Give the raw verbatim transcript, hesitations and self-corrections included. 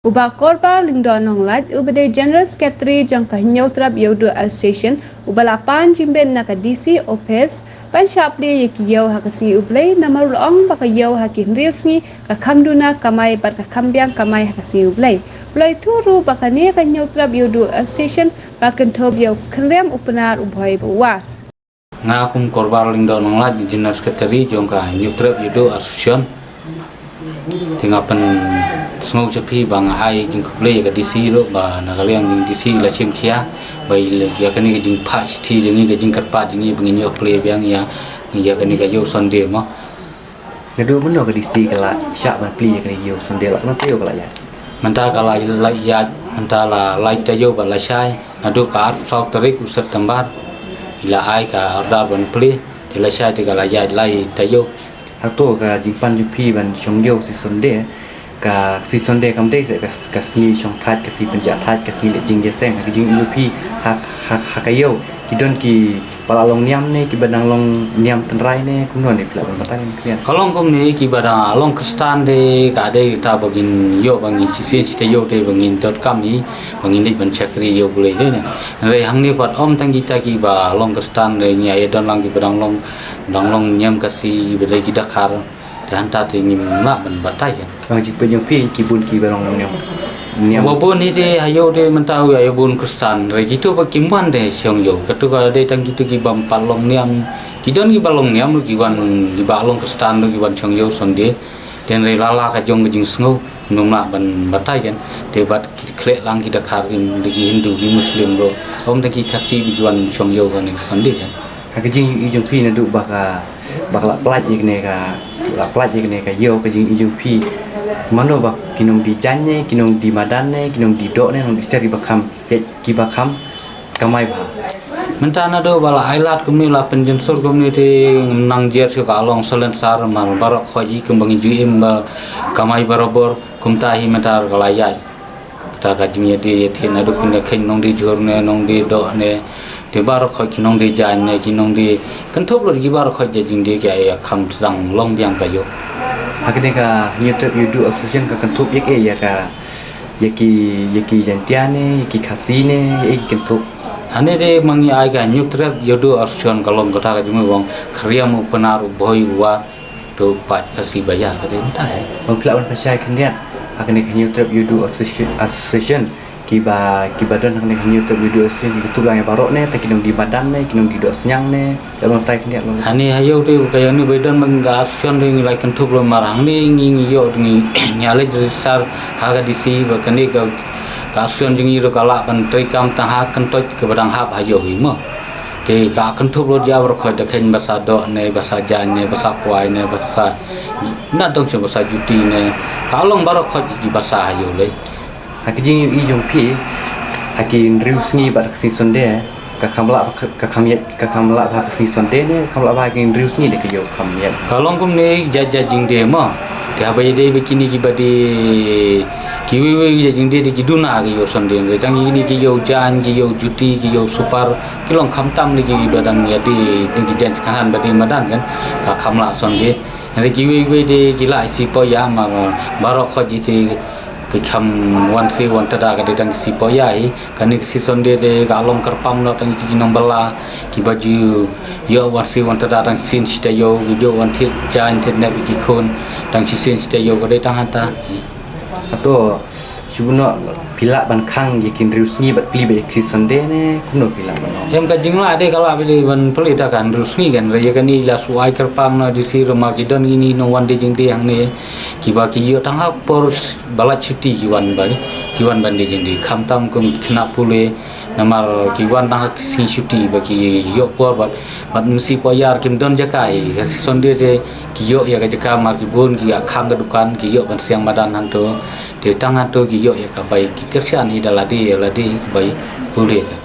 U Bah Korbar Lyngdoh Nonglait, uba dei General Secretary jong ka Hynñiewtrep Ïewduh Association, uba la pan jingbit na ka D C Office ban shah plie ïa ki ïew ha ka sngi U Blei, namar u la ong ba ka ïew ha ki hynriew sngi ka kham duna kamai bad ka kham biang kamai ha ka sngi U Blei. U la ïathuh ruh ba kane ka Hynñiewtrep Ïewduh Association ka kynthup ïa u Khynriam, u Pnar, u Bhoi bad u War. Nga kum Korbar Lyngdoh Nonglait, General Secretary jong ka Hynñiewtrep Ïewduh Association. Te nga pynsngew sha phi ba nga ai jingkhublei ïa ka D C ruh, ba na ka liang jong D C la shim khia ba ïa kane ka jingphah shithi jong ngi, ka jingkyrpad jong ngi ba ngin ïoh plie biang ïa, ïa kane ka ïew Sunday mo. Naduh mynno ka D C ka la shah ban plie ïa kane ka ïew Sunday, la kano taïew ka la ïaid? Mynta ka la, la ïaid, mynta la lai taïew bad lashai, naduh ka arphew saw tarik u September ki la ai ka order ban plie, te lashai te ka la ïaid lai taïew. Hato ka jingpan jong phi ban shong ïew sngi Sunday, ka sngi Sunday kam dei seh ka, ka sngi shongthait, ka sngi pynjahthait, ka sngi leit jingïaseng, ha ka jingïohi phi ha, ha, ha ka ïew ki don kiba la long niam ne kiba dang long niam tynrai ne kumno ne, phi lah ban batai ïa ngi? Ka long kumne, kiba dang long Khristan te ka dei ta ba ngin ïoh ba ngin shisien shi taïew te ba ngin donkam hi ba ngin leit ban shakri ïa U Blei te ne. Hynrei hangne pat ym tang kita kiba long Khristan, hynrei ngi ïa don lang kiba dang long, dang long niam Khasi, kiba dei ki Dkhar. Te hangta te ngim lah ban batai ïa. Ka jingpeit jong phi, ki bun kiba long niam, niam. Ba bun hi te ha ïew te mynta u ïa bun Khristan, hynrei kito ba kim wan te shong ïew. Kato ka dei tang kito kiba ym pat long niam. Ki don kiba long niam ruh ki wan, kiba long Khristan ruh ki wan shong ïew Sunday. Te hynrei la la ka jong ka jingsngew, ngim lah ban batai ïa. Te bad ki khleh lang ki Dkhar, ki, ki Hindu, ki Muslim ruh. Ym tang ki Khasi ba ki wan shong ïew kane ka Sunday ïa. Ha ka jingïohi jong phi naduh ba ka, ba ka la pynlait ïa kane ka, la pynlait ïa kane ka ïew, ka jingïohi jong phi, mano ba ki nongdie jaiñ ne, ki nongdie madan ne, ki nongdie doh ne, nongdie siar kiba kham, ïa kiba kham kamai bha? Mynta naduh ba la ai lad kumne, la pynjynsur kumne te ngam nang jer shuh, ka long silencer, mar baroh khoit hi kumba ngi ju im ba kamai barabor, kumta hi mynta ka la ïaid. Kata ka jingïadie ïathied naduh kine, kheiñ nongdie jhur ne, nongdie doh ne, te baroh khoit ki nongdie jaiñ ne, ki nongdie, kynthup lut ki baroh khoit jait jingdie ki ïa kham sdang long biang ka ïew. Ha kane ka Hynñiewtrep Ïewduh Association ka kynthup ïa ka, ïa ka, ïa ki, ïa ki Jaiñtia ne, ïa ki Khasi ne, ïa ki kynthup? Hangne te ma ngi ai ka Hynñiewtrep Ïewduh Association ka long kata ka jingmut ba u Khynriam, u Pnar, u Bhoi, u War. To pat Khasi ba ïa ka dei mynta eh. Ba phi lah ban pynshai khyndiat ha kane ka Hynñiewtrep Ïewduh Associ-, Association, kiba, kiba don ha kane ka Hynñiewtrep Ïewduh Association ki kynthup lang ïa baroh ne, tang ki nongdie madan ne, ki nongdie doh synñiang ne, lah ban batai khyndiat lo. Hangne ha ïew te ka ïew ne ba don bad ka association te ngi la kynthup lo, mar hangne ngi, ngi ïoh ngi, ngi ïa leit register ha ka D C ba kane ka, ka association jong ngi ruh ka lah ban treikam tang ha kyntoit kaba dang hap ha ïew hi mo. Te ka kynthup lut ïa baroh khoit, da kheiñ basa doh ne, basa jaiñ ne, basa kwai ne, basa na dong sha basa juti ne. Ka long baroh khoit ki basa ha ïew lei. Ha ka jingïohi jong phi, ha ki hynriew sngi bad ka sngi Sunday, ka kham lah, ka kham ïaid, ka kham lah bha ka sngi Sunday ne ka kham lah bha ki hynriew sngi ne ka ïew kham ïaid? Ka long kumne, jait jait jingdie mo. Te haba ïadei bad kine kiba die, kiwei wei jait jingdie te ki duna ka ïew Sunday, hynrei tang kine ki ïew jaiñ, ki ïew juti, ki ïew super, ki long khamtam ne kiba dang ïadie, dang ki jaiñ second hand ba die madan kan, ka kham lah Sunday. Hynrei kiwei wei te ki lah shi poh ïa, mar baroh khoit te ki kham wan shi wan tada, ka dei tang shi poh ïa hi. Kane ka sngi Sunday te ka long kyrpang noh tang ki nongbylla, kiba ju ïoh wan shi wan tada tang shisien shi taïew, ki ïoh wan thied jaiñ thied nep ïa ki khun tang shisien shi taïew, ka dei tang hangta. Hato shu noh phi lah ban khang ïa ki hynriew sngi bad plie bad ïa ka sngi Sunday ne kumno phi lah ban ong? Em, ka jinglah de ka lah bad ban plie da ka hynriew sngi kan, hynrei ïa kane la shu ai kyrpang na D C ruh, mar ki don kine nongwan die jingdie hangne kiba ki ïoh tang ha por ba lait shuti ki wan ba, ki wan ban die jingdie, khamtam kum ki khynnah pule. Namar ki wan tang ha ki sngi shuti ba ki ïoh por bad, bad masi poh ïar kim don jaka hi, ka sngi Sunday te ki ïoh ïa ka jaka, mar ki bun ki ïa khang ka dukan, ki ïoh ban siang madan hangto. Te tang hangto ki ïoh ïa ka bai, ki kyrshan hi da lade ïa lade ka bai pule ka.